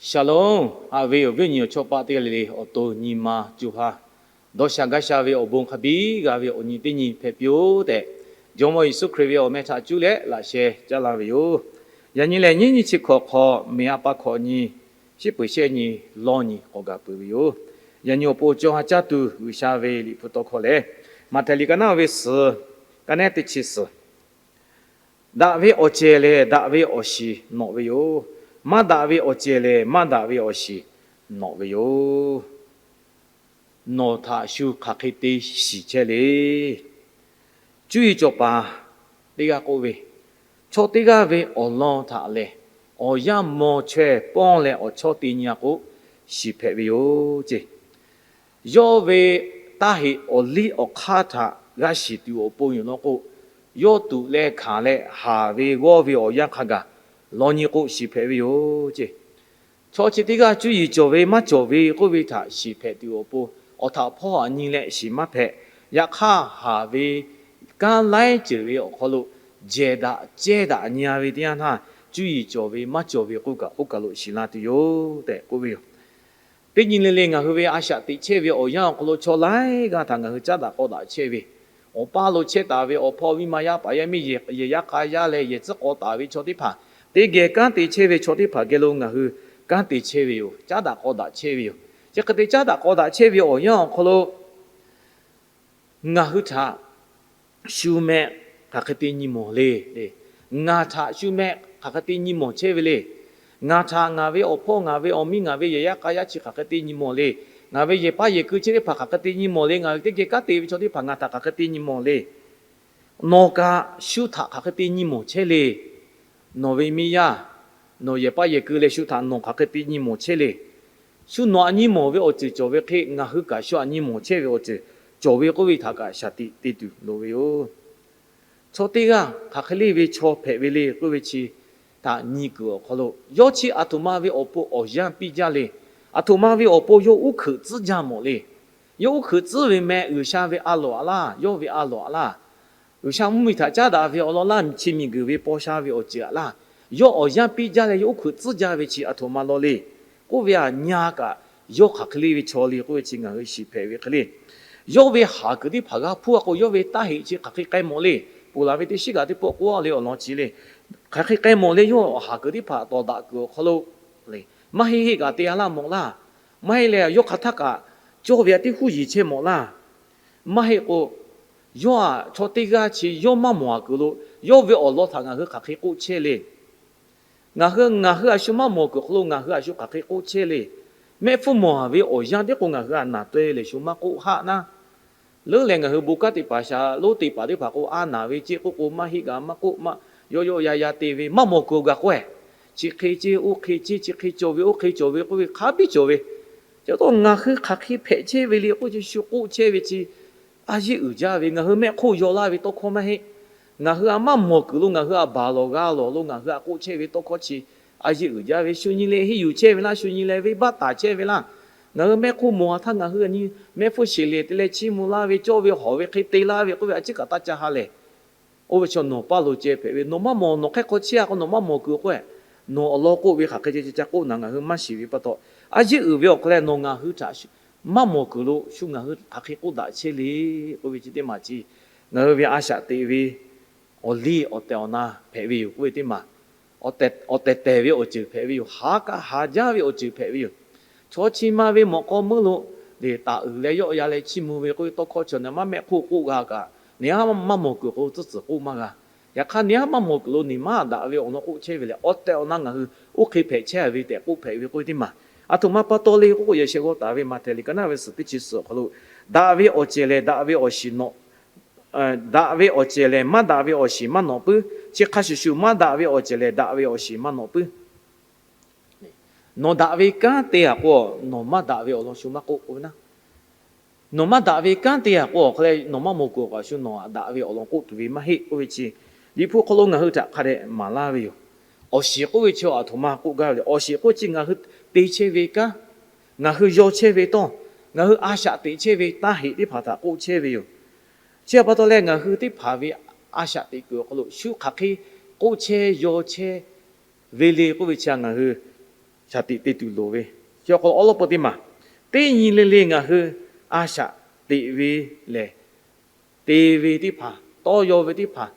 Shalom, haꞈ ve awˬ viˉ awˬ nyi awˬ chawˇ paˆ teˇ g'aˇ le le, awˬ to nyi ma co ha dawˇ sha gaˇ sha ve awˬ bon hk'a biˇ g'a ve awˬ nyi teˇ nyi hpehꞈ piˇ-oˆ tehꞈ, Jawˇmawˇ Yeˍsuˆ Hkriꞈ ve awˬ meh htaꞈ cuˇ leh laꞈ sheh caˉ laˇ ve yoˬ. Yaꞈ nyi lehˬ, nyiˉ nyi chi hkawꞈ hk'aw, meˍ a pa hkawꞈ nyi, shiˉ peuˬ shehˆ nyi lawˇ nyi k'awꞈ gaˬ peuˬ ve yoˬ. Yaꞈ nyi awˬ pon caw ha caˇ tuˬ G'uiˬsha ve Liꞈ hpu tawˇ hkawˇ lehˬ, Maꞈhtehˍ liꞈ ka naˉ ve suhˍ, ka nehˉ teˇ chi suhˍ, daꞈ ve awˬ cehˬ lehˬ daꞈ ve awˬ shiˍ nawꞈ ve yoˬ. Maˇ daꞈ ve awˬ cehˬ lehˬ maˇ daꞈ ve awˬ shiˍ nawꞈ ve yoˬ. Nawˬ htaꞈ shu hk'aˬ hk'e te shiˍ chehˇ le. Cuˇ yiˍ cawˬ paˍ teˇ g'aˇ k'oˆ ve, chaw teˇ g'aˇ ve awˬ lawn htaꞈ lehˬ, awˬ yanˇ maw chaweh pawˇ leh awˬ chawˇ te nyi a k'o, shiˍ hpehꞈ ve yoˬ ceˇ. Yawˇ ve taˇ heꞈ awˬ liˇ awˬ hk'aˇ htaꞈ g'a shiˍ tuˬ awˬ pon yoˬ law k'o, yawˇ tuꞈ leh hkanˍ leh haˍ ve g'awˇ ve awˬ yanˇ hk'a gaˬ law nyi k'o, shiˍ hpehꞈ ve yoˬ ceˇ. Chaw chi teˇ g'aˇ cuˇ yiˍ cawˬ ve maˇ cawˬ ve k'oˆ ve htaꞈ shiˍ hpehꞈ tuˬ awˬ pon, awˬ htaꞈ hpawˇ aꞈ nyi leh shiˍ maˇ hpehꞈ. Yaꞈ hk'aˇ, haˍ ve kanˉ laiˉ ceuˬ ve awˬ hk'aw lo jehˬ daꞈ cehˇ daꞈ nyi a ve teˇ yanˇ htaˇ, cuˇ yiˍ cawˬ ve maˇ cawˬ ve k'oˆ kaꞈ oˇ kaˬ lo shiˍ la tuˬ yoˬ tehꞈ k'oˆ ve yoˬ. Teˇ nyi le le ngaˬ hui ve a shaꞈ teꞈ chehˇ ve awˬ yanˇ awˬ hk'aw lo chaw laiˉ g'aˇ htaꞈ ngaˬ hui caˉ daꞈ k'aw daꞈ chehˇ ve, awˬ paˇ lo chehˇ taˍ ve awˬ hpawˇ miˇ ma yaˇ paˍ yaˇ miˇ yehˬ yaˇ k'a yaˇ leh yehˬ tcuhˉ k'aw taˍ ve chaw teˇ hpaˍ, teˇ geh kanˉ te chehˇ ve chaw teˇ hpaˍ geh lo ngaˬ hui kanˉ te chehˇ ve yoˬ. Caˉ daꞈ k'aw daꞈ chehˇ ve yoˬ. Chi hk'e te caˉ daꞈ k'aw daꞈ chehˇ ve awˬ yanˇ awˬ hk'aw lo ngaˬ hui htaꞈ shu meh hk'aˬ hk'e te nyi mawˬ le. Ngaˬ htaꞈ shu meh hk'aˬ hk'e te nyi mawˬ chehˇ ve le. Ngaˬ htaꞈ ngaˬ ve awˬ hpawˇ, ngaˬ ve awˬ miˇ, ngaˬ ve yehˬ yaˇ k'a yaˇ chi hk'aˬ hk'e te nyi mawˬ le. Ngaˬ ve yehˬ paˇ yehˬ keu chi teˇ hpaˍ hk'aˬ hk'e te nyi mawˬ le. Ngaˬ ve teˇ geh kanˉ te ve chaw teˇ hpaˍ ngaˬ htaꞈ hk'aˬ hk'e te nyi mawˬ le. Nawˬ kaꞈ shu htaꞈ hk'aˬ hk'e te nyi mawˬ chehˇ le. Nawˬ ve miˇ yaˇ, nawˬ yehˬ paˇ yehˬ keu leh shu htaꞈ nawˬ hk'aˬ hk'e te nyi mawˬ chehˇ le. Shu nawˬ aꞈ nyi mawˬ ve awˬ ceuˬ cawˬ ve hk'e, ngaˬ hui kaꞈ shu aꞈ nyi mawˬ chehˇ ve awˬ ceuˬ cawˬ ve k'oˆ ve htaꞈ kaꞈ shaˍ tiꞈ te tuˬ loˍ ve yoˬ. Chaw teˇ g'aˇ hk'aˬ hk'e le ve chaw hpehꞈ ve le k'oˆ ve chi htaꞈ nyi kuiˬ awˬ hk'aw lo, yawˇ chi aˬ htoꞈ ma ve awˬ pon awˬ yanˇ piˇ jaˇ le. Aˬ htoꞈ ma ve awˬ pon yawˇ uˉ hkeuꞈ tcuhˉ jaˇ mawˬ le. Yawˇ uˉ hkeuꞈ tcuhˉ ve meh G'uiˬsha ve a lawˬ aꞈ laˇ, yawˇ ve a lawˬ aꞈ laˇ. G'uiˬsha mvuhˇmiˬ htaꞈ caˉ daꞈ ve awˬ lawn laˇ, chi miˬguiˬ ve paw sha ve awˬ ceuˬ aꞈ laˇ. Yawˇ awˬ yanˇ piˇ jaˇ leh yawˇ uˉ hkeuꞈ tcuhˉ jaˇ ve chi aˬ htoꞈ ma law le k'oˆ ve aꞈ, nyi a kaꞈ yawˇ hk'aˬ hk'e le ve chaw le k'oˆ ve chi ngaˬ hui shiˍ hpehꞈ ve hk'e le. Yawˇ ve haˍ kuiˬ teˇ hpaˍ g'a hpuˇ a k'o, yawˇ ve taˇ heꞈ chi hk'aˬ hk'e k'ai mawˬ le. Ponˬ laˬ ve teˇ shiˉ kaꞈ teˇ pawˆ k'oˆ le awˬ lawn chi le. Hk'aˬ hk'e k'ai mawˬ le, yawˇ haˍ kuiˬ teˇ hpaˍ tawˍ daꞈ kuiˬ awˬ hk'aw lo maˇ heˆ heˆ kaꞈ te a laˇ mawˬ laˇ. Maˇ heˆ leh yawˇ hk'aˬ htaˇ kaꞈ cawˇ ve aꞈ teˇ huˉ yiˍ chehˇ mawˬ laˇ. Maˇ heˆ k'o, yawˇ aꞈ chaw teˇ g'aˇ chi yawˇ maˇ mawˬ a kuiˬ lo, yawˇ ve awˬ lawn htaꞈ ngaˬ hui hk'aˬ hk'e k'oˆ chehˇ le. Ngaˬ hui, ngaˬ hui aꞈ shu maˇ mawˬ kuiˬ awˬ hk'aw lo ngaˬ hui aꞈ shu hk'aˬ hk'e k'oˆ chehˇ le. Mehˆ hpfuhˇ mawˬ a ve awˬ yanˇ tiˉ k'o ngaˬ hui aꞈ naˬ taweh lehˬ shu maˇ k'oˆ haˆ naˉ. Leuˉ lehˬ ngaˬ hui bon kanˉ te paˍ shaˍ lonˉ te paˍ teˇ hpaˍ k'o, a naˬ ve ceˇ k'oˆ k'o maˇ heˆ kaꞈ maˇ k'oˆ maˇ, yawˆ yawˆ yan yan te ve maˇ mawˬ kuiˬ awˬ gaˬ k'oˆ-e. Chi hk'e ceˇ, oˇ hk'e ceˇ, chi hk'e cawˬ ve, oˇ hk'e cawˬ ve k'oˆ ve hk'a biˇ cawˬ ve. Chi pa taw ngaˬ hui hk'aˬ hk'e hpehꞈ chehˇ ve le k'oˆ chi shu k'oˆ chehˇ ve chi a yeˇ uiˍ jaˇ ve, ngaˬ hui mehˆ hk'oˆ yaw laˇ ve tawˇ hkawˇ maˇ heˆ. Ngaˬ hui aꞈ maˇ mawˬ kuiˬ lo ngaˬ hui aꞈ baˬ lawˬ g'a lawˬ lo ngaˬ hui aꞈ k'oˆ chehˇ ve tawˇ hkawˇ chi a yeˇ uiˍ jaˇ ve. Shu nyi leh henˇ yuˬ chehˇ ve laˇ, shu nyi leh venˇbaˆ taˍ chehˇ ve laˇ. Ngaˬ hui mehˆ hk'oˆ mawˬ a htaˇ ngaˬ hui aꞈ nyi mehˆ hpfuhˇ sheˍ lehˬ te leh chiˇ mvuh laˇ ve, cawˇ ve hawˬ ve hk'e te laˇ ve k'oˆ ve a ciˉ kaꞈ taˇ ca ha lehˬ. Oˇ ve chaw nawˬ paˇ lo ceh hpehꞈ ve, nawˬ maˇ mawˬ, nawˬ hk'e hk'aw chehˇ a k'o nawˬ maˇ mawˬ kuiˬ k'oˆ-e. Nawˬ awˬ lawn k'oˆ ve hk'aˬ hk'e ceh ca k'oˆ naˍ ngaˬ hui maˇ shiˍ ve pa taw, a yeˇ uiˍ ve awˬ hk'aw leh nawˬ ngaˬ hui htaꞈ maˇ mawˬ kuiˬ lo shu ngaˬ hui hk'aˬ hk'e k'oˆ daꞈ chehˇ le k'oˆ ve chi teˇ maˬ chi ngaˬ hui ve a shaꞈ teꞈ ve awˬ liˇ awˬ tehˬ awˬ na hpehꞈ ve yoˬ k'oˆ ve teˇ maˬ, awˬ tehˬ tehˬ ve awˬ ceuˬ hpehꞈ ve yoˬ. Haˍ kaꞈ haˍ jaˇ ve awˬ ceuˬ hpehꞈ ve yoˬ. Chaw chi ma ve mawꞈ k'aw meuˉ lo lehˬ taˍ uiˍ leh yawˆ yan leh chiˇ mvuh ve k'oˆ ve tawˇ hkawˇ chi nawˬ maˇ mehˆ hk'oˆ k'oˆ g'a kaꞈ, nawˬ ha maˇ mawˬ kuiˬ awˬ hk'aw lo tcuhˉ tcuhˍ k'oˆ maˇ g'a. Yaꞈ hk'aˇ nawˬ ha maˇ mawˬ kuiˬ lo nawˬ maˇ daꞈ ve awˬ lawn k'oˆ chehˇ ve lehˬ, awˬ tehˬ awˬ na ngaˬ hui oˇ hk'e hpehꞈ chehˇ ve tehꞈ k'oˆ hpehꞈ ve k'oˆ ve teˇ maˬ. Aˬ htoꞈ ma pa taw le k'oˆ k'o, yehˬ shehˍ g'aw taˍ ve Maꞈhtehˍ liꞈ ka naˉ ve suhˍ teˇ chi suhˍ awˬ hk'aw lo, daꞈ ve awˬ cehˬ lehˬ daꞈ ve awˬ shiˍ nawꞈ daꞈ ve awˬ cehˬ lehˬ maˇ daꞈ ve awˬ shiˍ maˇ nawꞈ puiˉ. Chi hk'a shuˍ shuˍ maˇ daꞈ ve awˬ cehˬ lehˬ daꞈ ve awˬ shiˍ maˇ nawꞈ puiˉ. Nawˬ daꞈ ve kanˉ te a k'o, nawˬ maˇ daꞈ ve awˬ lawn shu maˇ k'oˆ k'oˆ ve naˉ. Nawˬ maˇ daꞈ ve kanˉ te a k'o, awˬ hk'aw leh nawˬ maˇ mawˬ kuiˬ awˬ kaꞈ shu nawˬ daꞈ ve awˬ lawn k'oˆ tuˬ ve maˇ heˆ k'oˆ ve chi, Liꞈ hpu hk'aw lo ngaˬ hui htaꞈ hk'a dehꞈ maˍ laˇ ve yoˬ. Awˬ shiˍ k'oˆ ve chi aˬ htoꞈ ma k'oˆ gaˇ ve le. Awˬ shiˍ k'oˆ chi ngaˬ hui te chehˇ ve kanˉ, ngaˬ hui yaw chehˇ ve tawˇ, ngaˬ hui a shaꞈ teꞈ chehˇ ve taˇ heꞈ teˇ hpaˍ htaꞈ k'oˆ chehˇ ve yoˬ. Chi pa taw leh ngaˬ hui teˇ hpaˍ ve a shaꞈ teꞈ kuiˬ awˬ hk'aw lo shu hk'aˬ hk'e k'oˆ chehˇ yaw chehˇ ve le k'oˆ ve chi ngaˬ hui shaˍ tiꞈ te tuˬ loˍ ve. Chi awˬ hk'aw lo awˉ lawˉ peuˇ teˇ maˬ, teˇ nyi le le ngaˬ hui a shaꞈ teꞈ ve lehˬ, te ve teˇ hpaˍ, tawˇ yaw ve teˇ hpaˍ,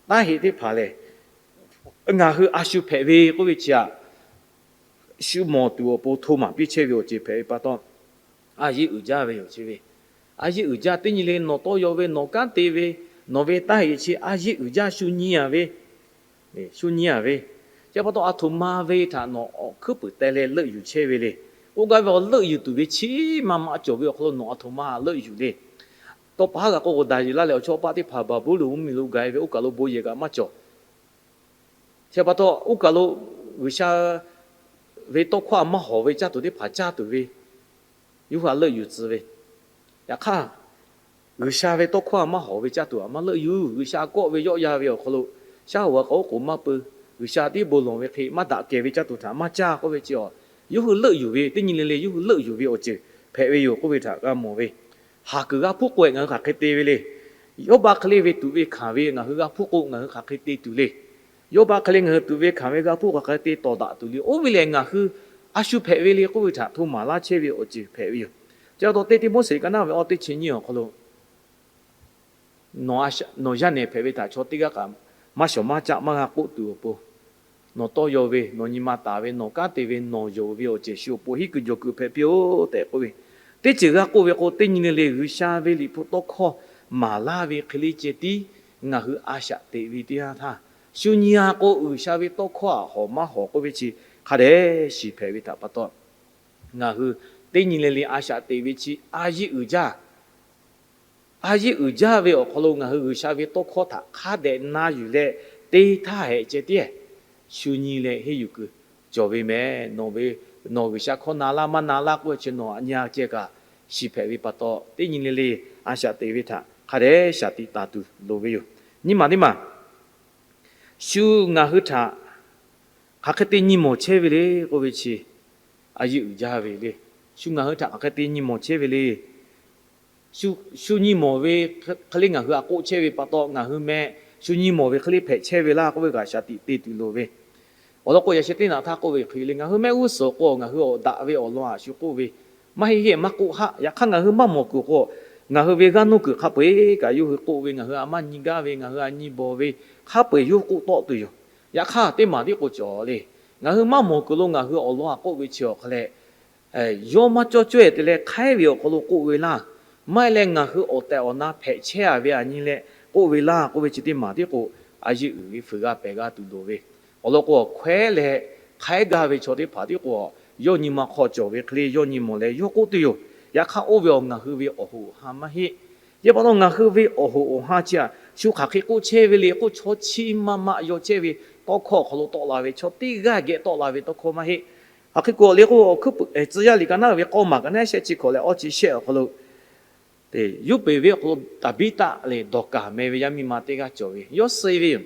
taˇ heꞈ teˇ hpaˍ lehˬ, ngaˬ hui a shu hpehꞈ ve k'oˆ ve chi aꞈ, shu mawˬ tuˬ awˬ pon hto maˍ piˇ chehˇ ve awˬ ceuˬ hpehꞈ ve pa taw, a yeˇ uiˍ jaˇ ve yoˬ chi ve. A yeˇ uiˍ jaˇ, teˇ nyi le nawˬ tawˇ yaw ve, nawˬ kanˉ te ve, nawˬ ve taˇ heꞈ chi a yeˇ uiˍ jaˇ, shu nyi a ve, shu nyi a ve. Chi pa taw, aˬ htoꞈ ma ve htaꞈ nawˬ awˬ hkuiˉ puiˍ teh leh leuˆ yuˬ chehˇ ve le. K'oˆ gaˇ ve, awˬ leuˆ yuˬ tuˬ ve chi maˇ maꞈ cawˬ ve awˬ hk'aw lo nawˬ aˬ htoꞈ ma leuˆ yuˬ le. Tawˇ pa haˉ g'a k'o k'o, Daˍyeˍlaˆ leh awˬ chawˇ paˆ teˇ hpaˍ Baˍbuˍlonˍ mvuhˇmiˬ lo gaˬ e ve oˇ kaˬ lo bon yehˬ kaꞈ maˇ cawˬ. Chi pa taw, oˇ kaˬ lo G'uiˬsha ve tawˇ hkawˇ aꞈ maˇ hawˍ ve caˇ tuˬ teˇ hpaˍ caˇ tuˬ ve, yawˇ hui aꞈ leuˆ yuˬ tcuh ve. Yaꞈ hk'aˇ, G'uiˬsha ve tawˇ hkawˇ aꞈ maˇ hawˍ ve caˇ tuˬ aꞈ maˇ leuˆ yuˬ. G'uiˬsha kawˆ ve yawˆ yan ve awˬ hk'aw lo, shaˉ hoꞈ aꞈ k'aoˉ k'oˍ maˇ peu. G'uiˬsha tiˉ bon lawˬ ve hk'e maˇ daꞈ kehˬ ve caˇ tuˬ htaꞈ maˇ caˇ k'oˆ ve chi awˬ, yawˇ hui leuˆ yuˬ ve, teˇ nyi le le yawˇ hui leuˆ yuˬ ve awˬ ceuˬ hpehꞈ ve yoˬ k'oˆ ve htaꞈ g'a mawˬ ve. Haˍ kuiˬ g'a hpuˇ k'o ngaˬ hui hk'aˬ hk'e te ve le. Yawˇ ba hk'e le ve tuꞈ ve hkanˍ ve ngaˬ hui g'a hpuˇ k'o ngaˬ hui hk'aˬ hk'e te tuˬ le. Yawˇ ba hk'e le ngaˬ hui tuꞈ ve hkanˍ ve g'a hpuˇ k'o hk'aˬ hk'e te tawˍ daꞈ tuˬ le. Oˇ ve lehˬ ngaˬ hui a shu hpehꞈ ve le k'oˆ ve htaꞈ hto maˍ laˇ chehˇ ve awˬ ceuˬ hpehꞈ ve yoˬ. Chi pa taw, teˇ Tiˆmoˉseˍ ka naˇ ve awˇ teˇ chi nyiˇ awˬ hk'aw lo, nawˬ yaˇ nehˬ hpehꞈ ve htaꞈ chaw teˇ g'aˇ kaꞈ maˇ shawˍ maˇ caˆ maˇ g'a k'oˆ tuˬ awˬ pon, nawˬ tawˇ yaw ve, nawˬ nyi ma taˍ ve, nawˬ kanˉ te ve, nawˬ yonˍ ve awˬ ceuˬ shu awˬ pon hiˉ kuiˬ jawˬ kuiˬ hpehꞈ piˇ-oˆ tehꞈ k'oˆ ve. Teˇ ceuˬ g'a k'oˆ ve k'o, teˇ nyi le le G'uiˬsha ve liꞈ hpu tawˇ hkawˇ maˍ laˇ ve hk'e le ceh tiˉ ngaˬ hui a shaꞈ teꞈ ve teˇ yanˇ htaˇ, shu nyi a k'o G'uiˬsha ve tawˇ hkawˇ aꞈ hawˍ maˇ hawˍ k'oˆ ve chi hk'a dehꞈ shiˍ hpehꞈ ve htaꞈ pa taw, ngaˬ hui teˇ nyi le le a shaꞈ teꞈ ve chi a yeˇ uiˍ jaˇ. A yeˇ uiˍ jaˇ ve awˬ hk'aw lo ngaˬ hui G'uiˬsha ve tawˇ hkawˇ htaꞈ hk'a dehꞈ na yuˬ leh te htaˇ hehꞈ ceh tiˉ shu nyi leh henˇ yuˬ kuiˬ cawˬ ve mehˍ. Nawˬ ve, nawˬ G'uiˬsha hkawˇ na laˇ maˇ na laˇ k'oˆ ve chi nawˬ aꞈ nyi a ceh kaꞈ shiˍ hpehꞈ ve pa taw, teˇ nyi le le a shaꞈ teꞈ ve htaꞈ hk'a dehꞈ shaˍ tiꞈ taˍ tuˬ loˍ ve yoˬ. Nyi maˬ teˇ maˬ, shu ngaˬ hui htaꞈ hk'aˬ hk'e te nyi mawˬ chehˇ ve le k'oˆ ve chi, a yeˇ uiˍ jaˇ ve le. Shu ngaˬ hui htaꞈ hk'aˬ hk'e te nyi mawˬ chehˇ ve le. Shu nyi mawˬ ve hk'e le ngaˬ hui aꞈ k'oˆ chehˇ ve pa taw, ngaˬ hui meh shu nyi mawˬ ve hk'e le hpehꞈ chehˇ ve laˇ k'oˆ ve kaꞈ shaˍ tiꞈ te tuˬ loˍ ve. Awˬ lawn k'o, yaꞈ sheh teˇ naꞈ htaˇ k'oˆ ve hk'e le, ngaˬ hui mehˆ g'uˇ suhˍ awˬ k'o ngaˬ hui awˬ daꞈ ve awˬ lawn aꞈ shu k'oˆ ve, maˇ heˆ heˆ maˇ k'oˆ haˆ. Yaꞈ hk'aˇ ngaˬ hui maˇ mawˬ kuiˬ k'o, ngaˬ hui ve g'aˇ nuˇ kuiˬ hk'a peu-eˬ kaꞈ yawˇ hui k'oˆ ve, ngaˬ hui aꞈ maˇ nyi gaˇ ve, ngaˬ hui aꞈ nyi bawˬ ve, hk'a peu-eˬ yawˇ hui k'oˆ tawˆ tuˬ yoˬ. Yaꞈ hk'aˇ teˇ maˬ tiˉ k'o cawˬ le. Ngaˬ hui maˇ mawˬ kuiˬ lo ngaˬ hui awˬ lawn aꞈ k'oˆ ve chi awˬ hk'a leh, yawˇ maˇ cawˇ caweh te leh hk'aiˉ ve awˬ hk'aw lo k'oˆ ve laˇ, maˇ heˆ leh ngaˬ hui awˬ tehˬ awˬ na hpehꞈ chehˇ a ve aꞈ nyi leh k'oˆ ve laˇ k'oˆ ve chi teˇ maˬ tiˉ k'o, a yeˇ uiˍ ve fuiˍ g'a pehˬ g'a tuˬ loˍ ve. Awˬ lawn k'o, hkawehˉ leh hk'aiˉ gaˇ ve chaw teˇ hpaˍ tiˉ k'o, yawˇ nyi ma hk'aw cawˬ ve hk'e le yawˇ nyi mawˬ leh yawˇ k'oˆ tuˬ yoˬ. Yaꞈ hk'aˇ oˇ ve awˬ ngaˬ hui ve awˬ hoꞈ awˬ ha maˇ heˆ. Chi pa taw ngaˬ hui ve awˬ hoꞈ awˬ ha chi aꞈ shu hk'aˬ hk'e k'oˆ chehˇ ve le k'o, chaw chi maˇ maˆ yaw chehˇ ve tawˇ hkawˇ awˬ hk'aw lo tawˆ la ve, chaw teˇ g'aˇ geh tawˆ la ve tawˇ hkawˇ maˇ heˆ. Hk'aˬ hk'e k'o le k'o, awˬ hkuiˉ puiˍ tcuh yaˇ liꞈ ka naˇ ve k'awˇ maˬ ka naˇ shehˆ chi hkawꞈ leh awˇ chi shehˆ awˬ hk'aw lo, Yuˇpeˍ venˇ awˬ hk'aw lo Taˍbiˇtaˆ leh Dawˍkaˍ meh ve yaˇ miˇ ma teˇ g'aˇ cawˬ ve, yawˇ suh ve yoˬ.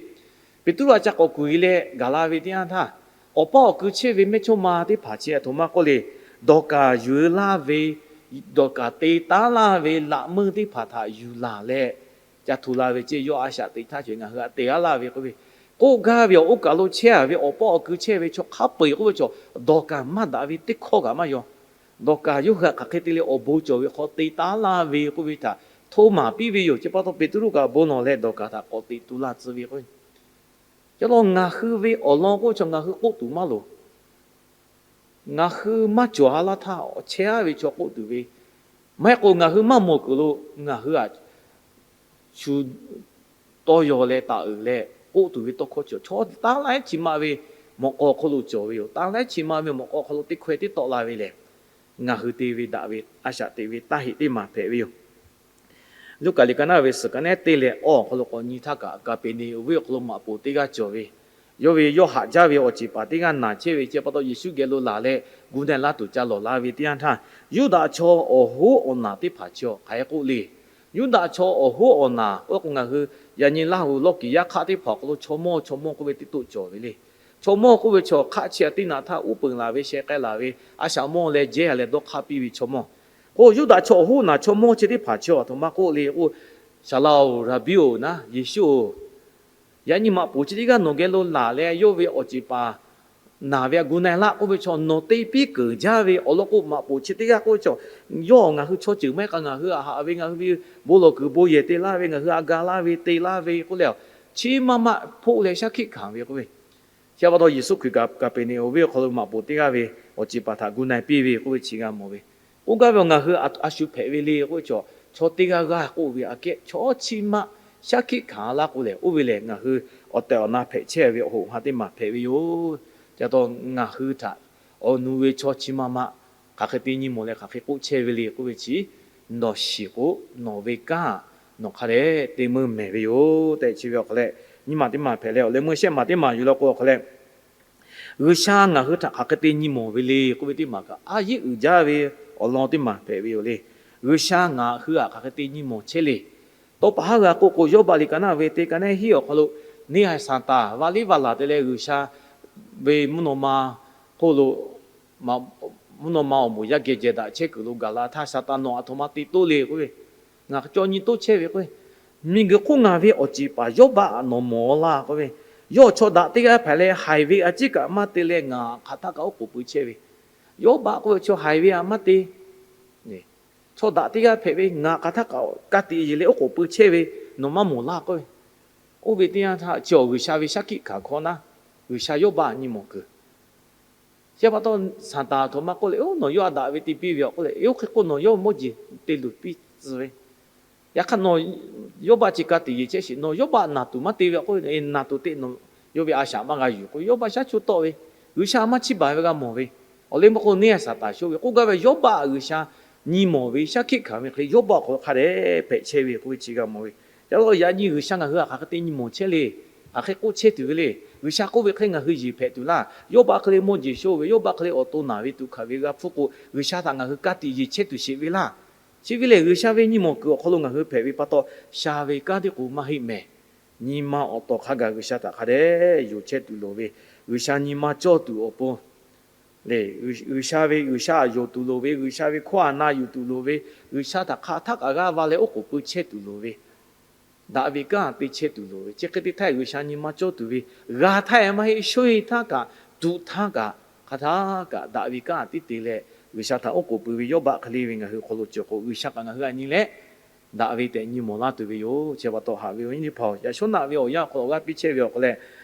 Peˍtruˆ aꞈ ca k'awꞈ kuˬ e leh gaˬ la ve teˇ yanˇ htaˇ, awˬ paˇ awˬ kui chehˇ ve mehˇchawˇma teˇ hpaˍ chi aˬ htoꞈ ma k'oˆ le, Dawˍkaˍ yuˬ laˇ ve, Dawˍkaˍ te taˉ laˇ ve laꞈ meuˇ teˇ hpaˍ htaꞈ yuˬ laˬ leh, ca hto la ve ceˇ. Yawˇ a shaꞈ teꞈ htaˇ cawˬ ngaˬ hui aꞈ te a laˇ ve k'oˆ ve, k'oˆ gaˇ ve awˬ oˇ kaˬ lo chehˇ a ve awˬ paˇ awˬ kui chehˇ ve chaw hk'a peu-eˬ k'oˆ ve chaw, Dawˍkaˍ maˇ daꞈ ve teˇ hkawˇ kaꞈ maˇ yaw. Dawˍkaˍ yawˇ hui htaꞈ hk'aˬ hk'e te leh awˬ bon cawˬ ve hk'aw te taˉ laˇ ve k'oˆ ve htaꞈ hto maˍ piˇ ve yoˬ. Chi pa taw Peˍtruˆ kaꞈ bon lawˬ leh Dawˍkaˍ htaꞈ k'awꞈ teꞈ tu laˇ tcuh ve k'o, yaꞈ law ngaˬ hui ve awˬ lawn k'oˆ ve chaw ngaˬ hui k'oˆ tuˬ maˇ loˍ. Ngaˬ hui maˇ cawˬ a laˇ htaˇ awˬ chehˇ a ve chaw k'oˆ tuˬ ve, maˇ heˆ k'o ngaˬ hui maˇ mawˬ kuiˬ lo ngaˬ hui aꞈ shu tawˇ yaw leh taˍ uiˍ leh k'oˆ tuˬ ve tawˇ hkawˇ cawˬ. Chaw tanˇ laiˉ chi ma ve mawꞈ k'aw hk'aw lo cawˬ ve yoˬ. Tanˇ laiˉ chi ma ve mawꞈ k'aw hk'aw lo teˇ hkawehˇ tiˉ tawˆ la ve lehˬ, ngaˬ hui te ve daꞈ ve a shaꞈ teꞈ ve taˇ heꞈ teˇ maˬ hpehꞈ ve yoˬ. Luˉkaꞈ liꞈ ka naˇ ve suhˍ ka nehˉ teˇ leh awˇ awˬ hk'aw lo k'awꞈ nyi htaˇ kaꞈ, Kaˍpeˍneˍonˍ venˇ awˬ hk'aw lo maꞈ poˍ teˇ g'aˇ cawˬ ve, yawˇ ve yawˇ haꞈ jaˇ ve awˬ ceˬ paˍ teˇ g'aˇ naˬ chehˇ ve. Chi pa taw Yeˍsuˆ geh lo laˬ leh gu na laˇ tuˬ ca lawˬ la ve teˇ yanˇ htaˇ, Yuˇdaꞈ chaw awˬ hoˉ awˬ naˬ teˇ hpaˍ chi awˬ hk'aˬ hk'e k'oˆ le. Yuˇdaꞈ chaw awˬ hoˉ awˬ naˬ k'oˆ k'o, ngaˬ hui yaꞈ nyi Laˇhuˍ lawˇ kiˍ yaˇ hk'aˆ teˇ hpaˍ awˬ hk'aw lo chaw mawˇ chaw mawˇ k'oˆ ve teˇ toˆ cawˬ ve le. Chaw mawˇ k'oˆ ve chaw hk'aˆ chi aꞈ teˇ naꞈ htaˇ uˉ peunˍ laˬ ve sheh k'ai laˬ ve a shaꞈ mawˇ leh jehˇ leh dawˇ hk'aˇ piˇ ve chaw mawˇ. K'o Yuˇdaꞈ chaw awˬ hoˉ naˬ chaw mawˇ chi teˇ hpaˍ chi aˬ htoꞈ ma k'oˆ le k'o, Saˍ laꞈ-oˬ, Raˍbiˇ-oˬ, naˉ Yeˍsuˆ-oˬ, yaꞈ nyi maꞈ poˍ chi teˇ g'aˇ nawˬ geh lo laˬ leh yawˇ ve awˬ ceˬ paˍ naˬ ve a gu na-e laˇ k'oˆ ve chaw, nawˬ te piˇ keunˍ jaˇ ve awˬ lawn k'o, maꞈ poˍ chi teˇ g'aˇ k'oˆ ve chaw, yawˇ ngaˬ hui chaw ceuˬ maˇ heˆ k'o, ngaˬ hui a haꞈ ve ngaˬ hui ve bon lawˬ kuiˬ bon yehˬ te laˇ ve, ngaˬ hui a ga laˇ ve te laˇ ve k'oˆ leh, chi maˇ maˇ hpoˆ leh shaˉ hkiˆ hkanˍ ve k'oˆ ve. Chi pa taw Yeˍsuˆ Hkriꞈ Kaˍpeˍneˍonˍ venˇ awˬ hk'aw lo maꞈ poˍ teˇ g'aˇ ve awˬ ceˬ paˍ htaꞈ gu na-e piˇ ve k'oˆ ve chi g'a mawˬ ve. K'oˆ gaˇ ve, ngaˬ hui a shu hpehꞈ ve le k'oˆ ve chaw, chaw teˇ g'aˇ g'aˇ k'oˆ ve aꞈ kehˉ chaw chi maˇ shaˉ hkiˆ hkanˍ laˇ k'o lehˬ, oˇ ve lehˬ ngaˬ hui awˬ tehˬ awˬ na hpehꞈ chehˇ ve awˬ hoꞈ ha teˇ maˬ hpehꞈ ve yoˬ. Chi pa taw ngaˬ hui htaꞈ awˬ nu ve chaw chi ma ma hk'aˬ hk'e te nyi mawˬ leh hk'aˬ hk'e k'oˆ chehˇ ve le k'oˆ ve chi, nawˬ shiˍ k'o, nawˬ ve kanˉ nawˬ hk'a dehꞈ te meuˇ mehˍ ve yoˬ tehꞈ chi ve awˬ hk'aw leh, nyiˇ maˬ teˇ maˬ hpehꞈ leh awˬ leh meuˇ shehˆ maˬ teˇ maˬ yuˬ law k'o awˬ hk'aw leh, G'uiˬsha ngaˬ hui htaꞈ hk'aˬ hk'e te nyi mawˬ ve le k'oˆ ve teˇ maˬ kaꞈ, a yeˉ uiˍ jaˇ ve awˬ lawn teˇ maˬ hpehꞈ ve yoˬ le. G'uiˬsha ngaˬ hui htaꞈ hk'aˬ hk'e te nyi mawˬ chehˇ le. Tawˇ paˍ haˉ g'a k'oˆ k'o, Yawˇbaˆ liꞈ ka naˆ ve teˇ ka naˆ hiˉ awˬ hk'aw lo, neˇ haiˬ Saˍtanˍ va liˇ va laˬ te leh G'uiˬsha ve mvuhˇ naw ma hk'oˆ lo, mvuhˇ naw ma awˬ moˍ yaˇ geh jehˬ daꞈ chehˇ kuiˬ lo gaˬ la htaˇ, Saˍtanˍ nawˬ aˬ htoꞈ ma te toˇ le k'oˆ ve, ngaˬ cawˇ nyi toˇ chehˇ ve k'oˆ ve, miˬguiˬ hk'oˆ ngaˬ ve awˬ ceˬ paˍ Yawˇbaˆ nawˬ mawˬ laˇ k'oˆ ve, yawˇ chaw daꞈ teˇ g'aˇ hpehꞈ leh haiˬ ve a ciˉ kaꞈ maˇ te leh ngaˬ hk'aˬ htaˇ kaꞈ oˉ k'oˍ pui chehˇ ve, Yawˇbaˆ k'oˆ ve chaw haiˬ ve a maˇ te, chaw daꞈ teˇ g'aˇ hpehꞈ ve ngaˬ hk'aˬ htaˇ kaꞈ ka tiꞈ yeˬ leh oˉ k'oˍ pui chehˇ ve nawˬ maˇ mawˬ laˇ k'oˆ ve. Oˇ ve teˇ yanˇ htaˇ chi awˬ G'uiˬsha ve shaˉ hkiˆ hkanˍ hkawˇ naˉ, G'uiˬsha Yawˇbaˆ nyi mawˬ kuiˬ. Chi pa taw Saˍtanˍ aˬ htoꞈ ma k'oˆ leh, oˇ nawˬ yawˇ a daꞈ ve te piˇ ve aˬ k'oˆ leh, oˇ hk'e k'o nawˬ yawˇ mawˇ jeˬ te luˬ piˇ tcuh ve. Yaꞈ hk'aˇ nawˬ Yawˇbaˆ chi ka tiꞈ yeˬ chehˇ sheˍ, nawˬ Yawˇbaˆ naˬ tuˬ maˇ te ve aˬ k'oˆ, naˬ tuˬ te nawˬ yawˇ ve a shaꞈ maˇ g'a yuˬ k'o, Yawˇbaˆ shaˉ choˇ tawˆ ve, G'uiˬsha maˇ chiˇ baˬ ve g'a mawˬ ve. Awˬ leh meuˇ k'o neˇ haiˬ Saˍtanˍ shoˆ ve k'oˆ gaˇ ve, Yawˇbaˆ G'uiˬsha nyi mawˬ ve shaˉ hkiˆ hkanˍ ve hk'e Yawˇbaˆ awˬ hk'aw lo hk'a dehꞈ hpehꞈ chehˇ ve k'oˆ ve chi g'a mawˬ ve. Yaꞈ hk'aˇ yaꞈ nyi G'uiˬsha ngaˬ hui htaꞈ hk'aˬ hk'e te nyi mawˬ chehˇ le, hk'aˬ hk'e k'oˆ chehˇ tuˬ ve le. G'uiˬsha k'oˆ ve hk'e ngaˬ hui yeˬ hpehꞈ tuˬ laˇ. Yawˇbaˆ hk'e le mawˇ jeˬ shoˆ ve, Yawˇbaˆ hk'e le awˬ to naˬ ve tuꞈ hkanˍ ve g'a hpfuhˇ k'o, G'uiˬsha htaꞈ ngaˬ hui ka tiꞈ yeˬ chehˇ tuˬ sheˍ ve laˇ. Chi ve lehˬ, G'uiˬsha ve nyi mawˬ kuiˬ awˬ hk'aw lo ngaˬ hui hpehꞈ ve pa taw, sha ve kanˉ teˇ k'o maˇ heˆ mehˍ. Nyi ma awˬ tawˍ hk'a gaˬ G'uiˬsha htaꞈ hk'a dehꞈ yonˍ chehˇ tuˬ loˍ ve, G'uiˬsha nyi ma cawˇ tuˬ awˬ pon le, G'uiˬsha ve G'uiˬsha htaꞈ yonˍ tuˬ loˍ ve, G'uiˬsha ve hkawˇ htaꞈ na yuˬ tuˬ loˍ ve, G'uiˬsha htaꞈ hk'aˬ htaˇ kaꞈ g'aˇ va leh oˉ k'oˍ pui chehˇ tuˬ loˍ ve, daꞈ ve kanˉ te chehˇ tuˬ loˍ ve, chi hk'e te htaˇ G'uiˬsha nyi ma cawˇ tuˬ ve, g'a htaˇ e maˇ heˆ, shoˆ e htaˇ kaꞈ, tuꞈ htaˇ kaꞈ, hk'aˬ htaˇ kaꞈ daꞈ ve kanˉ tiˉ te leh, G'uiˬsha htaꞈ oˉ k'oˍ pui ve Yawˇbaˆ hk'e le ve ngaˬ hui awˬ hk'aw lo ceuˬ k'o, G'uiˬsha kaꞈ ngaˬ hui htaꞈ nyi leh daꞈ ve tehꞈ nyi mawˬ laˇ tuˬ ve yoˬ. Chi pa taw haꞈ ve awˬ nyi teˇ hpaˍ-oˬ, yaꞈ shawˉ naꞈ ve awˬ yanˇ awˬ hk'aw lo awˬ g'aˇ piˇ chehˇ ve awˬ hk'aw leh,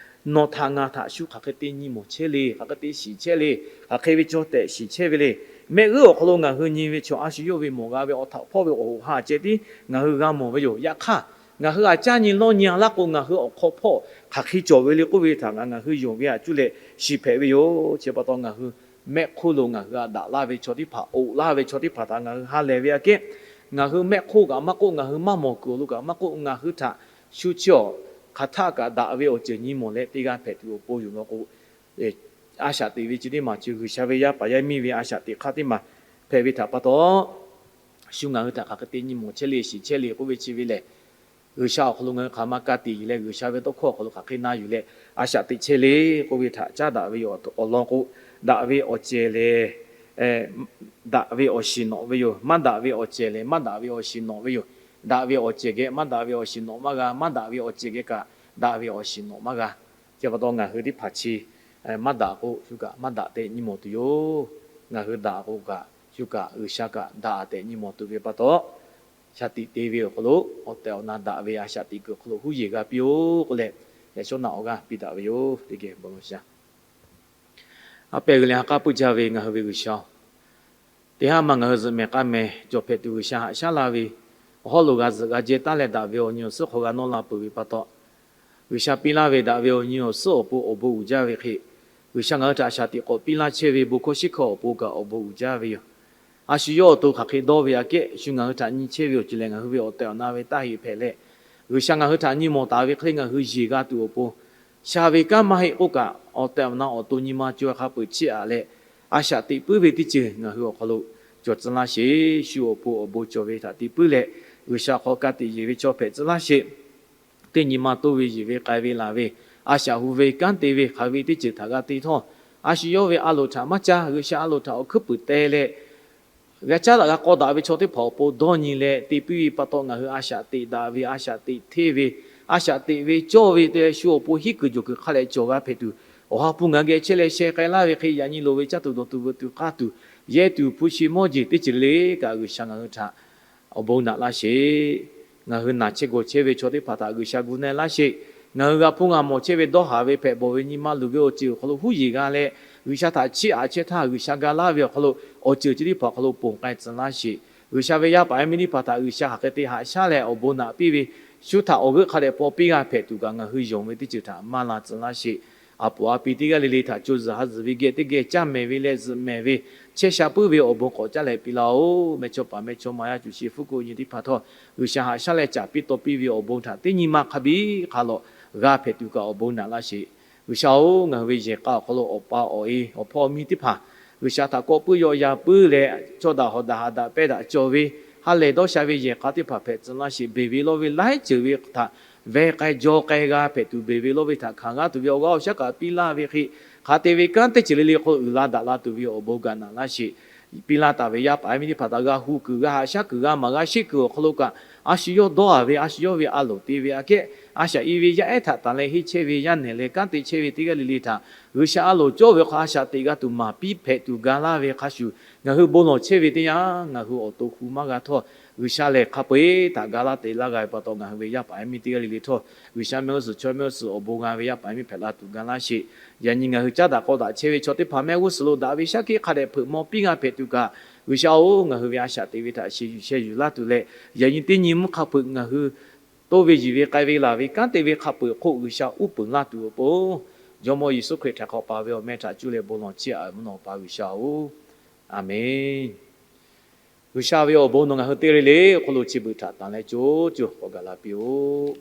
nawˬ htaꞈ ngaˬ htaꞈ shu hk'aˬ hk'e te nyi mawˬ chehˇ le, hk'aˬ hk'e te shiˍ chehˇ le, hk'aˬ hk'e ve cawˇ tehꞈ shiˍ chehˇ ve le. Mehˆ g'uˉ awˬ hk'aw lo ngaˬ hui nyi ve chaw a shu yawˇ ve mawˬ g'a ve awˬ htaꞈ hpawˇ ve awˬ hoꞈ ha ceh tiˉ ngaˬ hui g'a mawˬ ve yoˬ. Yaꞈ hk'aˇ, ngaˬ hui aꞈ caˇ nyi lawˇ nyi a laˇ k'o, ngaˬ hui awˬ hk'aw hpawˇ hk'aˬ hk'e cawˬ ve le k'oˆ ve htaꞈ ngaˬ hui yonˍ ve aꞈ cuˇ leh shiˍ hpehꞈ ve yoˬ. Chi pa taw ngaˬ hui mehˆ hk'oˆ lo ngaˬ hui aꞈ daꞈ laˇ ve chaw teˇ hpaˍ, oꞈ laˇ ve chaw teˇ hpaˍ htaꞈ ngaˬ hui ha lehˬ ve aꞈ kehˉ, ngaˬ hui mehˆ hk'oˆ kaꞈ maˇ k'oˆ, ngaˬ hui maˇ mawˬ kuiˬ awˬ lo kaꞈ maˇ k'oˆ, ngaˬ hui htaꞈ shu chi awˬ hk'aˬ htaˆ kaꞈ daꞈ ve awˬ ceuˬ nyi mawˬ leh teˇ g'aˇ hpehꞈ tuˬ awˬ pon yoˬ law k'o, a shaꞈ teꞈ ve chi teˇ maˬ chi G'uiˬsha ve yaˇ paˍ yaˇ miˇ ve a shaꞈ teꞈ hk'aˇ teˇ maˬ hpehꞈ ve htaꞈ pa taw, shu ngaˬ hui htaꞈ hk'aˬ hk'e te nyi mawˬ chehˇ le, shiˍ chehˇ le k'oˆ ve chi ve lehˬ, G'uiˬsha awˬ hk'aw lo ngaˬ hui hk'aˬ ma ka tiꞈ yeˬ leh G'uiˬsha ve tawˇ hkawˇ awˬ hk'aw lo hk'aˬ hk'e na yuˬ leh a shaꞈ teꞈ chehˇ le k'oˆ ve htaꞈ caˉ daꞈ ve yoˬ. Awˬ lawn k'o, daꞈ ve awˬ cehˬ lehˬ, daꞈ ve awˬ shiˍ nawꞈ ve yoˬ. Maˇ daꞈ ve awˬ cehˬ lehˬ, maˇ daꞈ ve awˬ shiˍ nawꞈ ve yoˬ. Daꞈ ve awˬ cehˬ geh maˇ daꞈ ve awˬ shiˍ nawꞈ maˇ g'a. Maˇ daꞈ ve awˬ cehˬ geh kaꞈ daꞈ ve awˬ shiˍ nawꞈ maˇ g'a. Chi pa taw ngaˬ hui teˇ hpaˍ chi maˇ daꞈ k'o, shu kaꞈ maˇ daꞈ tehꞈ nyi mawˬ tuˬ yoˬ. Ngaˬ hui daꞈ k'o kaꞈ, shu kaꞈ G'uiˬsha kaꞈ daꞈ tehꞈ nyi mawˬ tuˬ ve pa taw, shaˍ tiꞈ te ve awˬ hk'aw lo awˬ tehˬ awˬ na daꞈ ve a shaꞈ teꞈ kuiˬ awˬ hk'aw lo huˉ yeˬ g'a piˇ-oˆ k'oˆ leh, yaꞈ shawˉ naꞈ awˬ g'aˇ piˇ daꞈ ve yoˬ. Teˇ geh bon law sha A pehˬ g'uiˬ leh ha k'aˉ puiˇ jaˇ ve ngaˬ hui ve G'uiˬsha-oˬ, teˇ haˉ ma ngaˬ hui zuhꞈ mehˍ k'aˇ mehˍ cawˬ hpehꞈ tuˬ G'uiˬsha haꞈ shaˉ laˇ ve, awˬ hawˉ lo g'a zuhꞈ g'a jehˇ taˉ leh daꞈ ve awˬ nyi awˬ suhˉ hk'aw g'a nawˇ la peuˬ ve pa taw, G'uiˬsha piˇ laˇ ve daꞈ ve awˬ nyi awˬ suhˉ awˬ pon awˬ bon uiˍ jaˇ ve hk'e, G'uiˬsha ngaˬ hui htaꞈ shaˍ tiꞈ k'awꞈ piˇ laˇ chehˇ ve bon hkawˇ shiˉ hkawˇ awˬ pon kaꞈ awˬ bon uiˍ jaˇ ve yoˬ. A shu yawˇ awˬ to hk'aˬ hk'e dawˇ ve aꞈ kehˉ shu ngaˬ hui htaꞈ nyi chehˇ ve awˬ ceuˬ lehˬ, ngaˬ hui ve awˬ tehˬ awˬ na ve taˇ heꞈ hpehꞈ leh, G'uiˬsha ngaˬ hui htaꞈ nyi mawˬ taˍ ve hk'e le ngaˬ hui yeˬ g'a tuˬ awˬ pon, sha ve kanˉ maˇ heˆ k'oˆ kaꞈ, awˬ tehˬ awˬ na awˬ to nyi ma co e hk'a peuˬ chiˇ aꞈ leh, a shaꞈ teꞈ puiˉ ve teˇ ceuˬ ngaˬ hui awˬ hk'aw lo cawˬ tcuh laˇ sheˍ. Shu awˬ pon awˬ bon cawˬ ve htaꞈ te puiˉ leh, G'uiˬsha hk'aw ka tiꞈ yeˬ ve chaw hpehꞈ tcuh laˇ sheˍ. Teˇ nyi ma toˇ ve yeˬ ve k'ai ve laˬ ve, a shaꞈ hu ve kanˉ te ve hk'aˬ ve teˇ ceuˬ htaꞈ g'a te htawˇ, a shu yawˇ ve a loˍ htaꞈ maˇ caˇ, G'uiˬsha a loˍ htaꞈ awˬ hkuiˉ puiˍ te leh, g'a caˉ daꞈ g'a k'aw daꞈ ve chaw teˇ hpaˍ awˬ pon dawˇ nyi leh te piˇ ve pa taw, ngaˬ hui a shaꞈ teꞈ daꞈ ve, a shaꞈ teꞈ hteˇ ve, a shaꞈ teꞈ ve cawˇ ve te leh shu awˬ pon hiˉ kuiˬ jawˬ kuiˬ hk'a leh cawˬ g'a hpehꞈ tuˬ, Awˬ ha hpu ngaˬ hui geh chehˇ leh sheh k'ai laˇ ve hk'e, yaꞈ nyi loˍ ve caˇ tuˬ dawˬ tuˬ veuꞈ tuˬ k'aˇ tuˬ, yehˇ tuˬ hpu shi mawˇ jeˬ teˇ ceuˬ le le kaꞈ G'uiˬsha ngaˬ hui htaꞈ awˬ bon naꞈ laˇ sheˍ. Ngaˬ hui naˬ chehˇ gawˬ chehˇ ve chaw teˇ hpaˍ htaꞈ G'uiˬsha gu na laˇ sheˍ. Ngaˬ hui g'a hpuˇ g'a mawˬ chehˇ ve dawˇ haˍ ve hpehꞈ bawˬ ve nyi ma luˬ ve awˬ ceuˬ awˬ hk'aw lo huˉ yeˬ g'a leh, G'uiˬsha htaꞈ chiˇ aꞈ chehˇ htaˇ G'uiˬsha ga laˇ ve awˬ hk'aw lo awˬ ceuˬ chi teˇ hpaˍ awˬ hk'aw lo ponˬ k'ai tcuh laˇ sheˍ. G'uiˬsha ve yaˇ paˍ yaˇ miˇ teˇ hpaˍ htaꞈ G'uiˬsha hk'aˬ hk'e te haꞈ shaˉ leh awˬ bon naꞈ piˇ ve, shu htaꞈ awˬ g'euˆ hk'a dehꞈ paw piˇ g'a hpehꞈ tuˬ kaꞈ ngaˬ hui yonˍ ve teˇ ceuˬ htaꞈ maˇ la tcuh laˇ sheˍ. A poˍ a pi teˇ g'aˇ le le htaꞈ co zuhˬ ha zuhˬ ve geh teˇ geh caˇ mehˍ ve leh zuhꞈ mehˍ ve, chehˇ sha puiˉ ve awˬ bon k'awꞈ caˇ leh piˇ laˇ-oˆ. Mehˇchawˇ paˍ mehˇchawˇma yaˇ cuˬ shi hpfuhˇ k'oˆ nyi teˇ hpaˍ htawˇ, G'uiˬsha haꞈ shaˉ leh caˍ piˇ taw piˇ ve awˬ bon htaꞈ teˇ nyi ma hk'a biˇ hk'a lawꞈ g'a hpehꞈ tuˬ kaꞈ awˬ bon naꞈ laˇ sheˍ. G'uiˬsha-oˬ, ngaˬ hui ve yehˬ k'a awˬ hk'aw lo awˬ pa awˬ e awˬ hpawˇ miˇ teˇ hpaˍ G'uiˬsha htaꞈ kawˆ puiˉ yaw ya puiˉ leh, chaw daꞈ hawˍ daꞈ haꞈ daꞈ pehˇ daꞈ cawˬ ve, ha lehˬ dawˇ sha ve yehˬ k'a teˇ hpaˍ hpehꞈ tcuh laˇ sheˍ. Beˬ ve lawˇ ve laiˉ ceuˬ ve htaꞈ veh k'ai jaw k'ai g'a hpehꞈ tuˬ, beˬ ve lawˇ ve htaꞈ hkanˍ g'aˇ tuˬ ve awˬ g'aˇ awˬ shaˉ kaꞈ piˇ laˇ ve hk'e, hk'a te ve kanˉ teˇ ceuˬ le le hk'aw lo uiˍ la daꞈ la tuˬ ve awˬ bon gaꞈ naꞈ laˇ sheˍ. Piˇ laˇ taˍ ve yaˇ paˍ yaˇ miˇ teˇ hpaˍ htaꞈ g'a hu kuiˬ g'a haꞈ shaˉ kuiˬ g'a maˍ g'a sheˆ kuiˬ awˬ hk'aw lo kaꞈ, a shu yawˇ dawˇ a ve, a shu yawˇ ve a loˍ te ve aꞈ kehˉ, a shaꞈ i ve yaˇ ehˉ htaꞈ tanˬ leh henˇ chehˇ ve, yaˇ nehˬ leh kanˉ te chehˇ ve teˇ g'aˇ le le htaꞈ G'uiˬsha a loˍ cawˇ ve hk'aw a shaꞈ teꞈ g'a tuˬ maˍ piˇ hpehꞈ tuˬ ga laˇ ve hk'a shuˍ, ngaˬ hui bon lawˬ chehˇ ve teˇ yanˇ, ngaˬ hui awˬ to hu maˇ g'a htawˇ, G'uiˬsha lehˬ hk'a peu-eˬ htaꞈ ga laˇ te laˇ g'a ve pa taw, ngaˬ hui ve yaˇ paˍ yaˇ miˇ teˇ g'aˇ le le htawˇ, G'uiˬsha mehˆ g'uˇ suhˍ chaw mehˆ g'uˇ suhˍ awˬ bon g'a ve yaˇ paˍ yaˇ miˇ hpehꞈ la tuˬ ga laˇ sheˍ. Yaꞈ nyi ngaˬ hui caˉ daꞈ k'aw daꞈ chehˇ ve chaw teˇ hpaˍ mehˆ g'uˇ suhˍ lo daꞈ ve shaˉ hkiˆ hk'a dehꞈ hpeuꞈ maw piˇ g'a hpehꞈ tuˬ kaꞈ, G'uiˬsha-oˬ, ngaˬ hui ve a shaꞈ teꞈ ve htaꞈ sheh yuˬ sheh yuˬ laˇ tuˬ leh, yaꞈ nyi teˇ nyi mvuhˇ hk'a hpeuꞈ ngaˬ hui toˇ ve yiˬ ve k'ai ve laˬ ve kanˉ te ve hk'a peu-eˬ hk'oˆ G'uiˬsha uˉ peunˍ laˇ tuˬ awˬ pon, Jawˇmawˇ Yeˍsuˆ Hkriꞈ htaꞈ hk'awꞈ paˍ ve awˬ meh htaꞈ cuˇ leh bon lawˬ chiˇ aꞈ mvuhˇ naw pa G'uiˬsha-oˬ, a menˬ. G'uiˬsha ve awˬ bon nawˬ ngaˬ hui teˇ g'aˇ le le awˬ hk'aw lo chi beuꞈ htaꞈ tanˬ leh co co k'awꞈ gaˬ la piˇ-oˆ.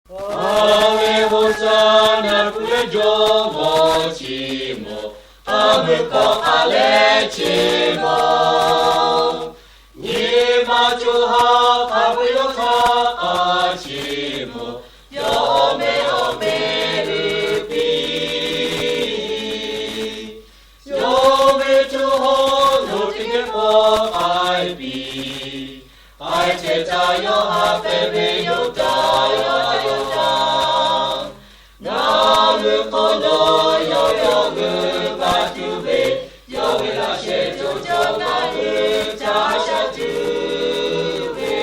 Aˬ ve Hoˍsaˍnaˍ kuˬ leh Jawˇmawˇ chi mawˬ, a meuˇ hkawˇ hk'a leh chi mawˬ. Nyi ma co ha hk'a peu-eˬ yawˇ htaˇ k'a chi mawˬ, yawˇ awˬ meh awˬ meh uiˍ piˇ. Yawˇ ve co ha nawˬ teˇ geh k'awꞈ k'ai piˇ. K'ai chehˇ caˇ yawˇ ha hpehꞈ ve yoˬ caˇ yawˇ ha yoˬ caˇ. Ngaˬ hui hk'aw nawˬ yawˇ yawˇ g'euꞈ g'a tuˬ ve, yawˇ ve laꞈ sheh co co ngaˬ hui caˇ sha tuˬ ve.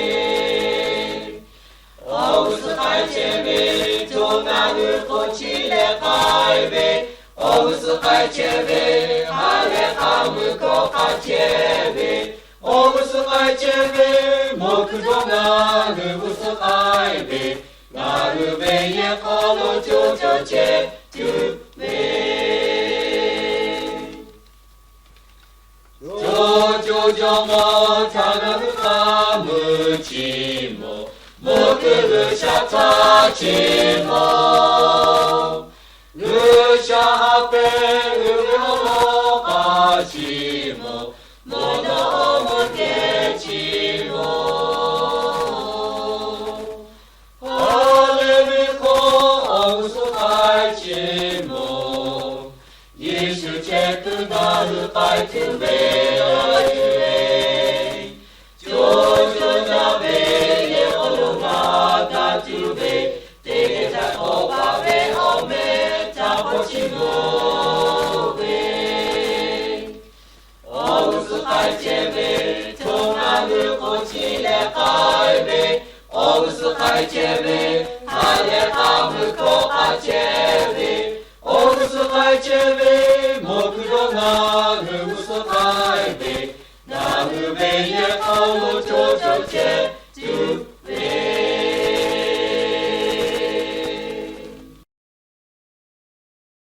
Awˬ g'uˇ suhˍ k'ai chehˇ ve, co ngaˬ hui hk'oˆ chi leh k'ai ve, awˬ g'uˇ suhˍ k'ai chehˇ ve, ha leh k'a mui hkawˇ k'a chehˇ ve, awˬ g'uˇ suhˍ k'ai chehˇ ve, mawˬ kuiˬ dawˇ ngaˬ hui g'uˇ suhˍ k'ai ve, ngaˬ hui ve yehˬ hk'aw lo co co chehˇ tuˬ ve. Co co Jawˇmawˇ htaꞈ ngaˬ hui k'a mui chi mawˬ, mawˬ kuiˬ G'uiˬsha htaꞈ chi mawˬ. G'uiˬsha ha hpehꞈ uiˍ ve awˬ lawn k'a chi mawˬ, mawˬ dawˇ awˬ meuˇ kehˬ chi mawˬ. K'aw leh ve hk'aw awˬ g'uˇ suhˍ k'ai chehˇ mawˬ. Yeˍsuˆ chehˇ kuiˬ ngaˬ hui k'ai tuˬ ve, co co jaˇ ve yehˬ hk'aw lo ngaˬ daꞈ tuˬ ve, teˇ geh htaꞈ k'awꞈ paˍ ve awˬ meh htaꞈ k'awꞈ chiˇ mvuh ve. Awˬ g'uˇ suhˍ k'ai chehˇ ve, co ngaˬ hui hk'oˆ chi leh k'ai ve, awˬ g'uˇ suhˍ k'ai chehˇ ve, ha leh k'a mui hkawˇ k'a chehˇ ve, awˬ g'uˇ suhˍ k'ai chehˇ ve, mawˬ kuiˬ dawˇ ngaˬ hui g'uˇ suhˍ k'ai ve, ngaˬ hui ve yehˬ hk'aw lo co co chehˇ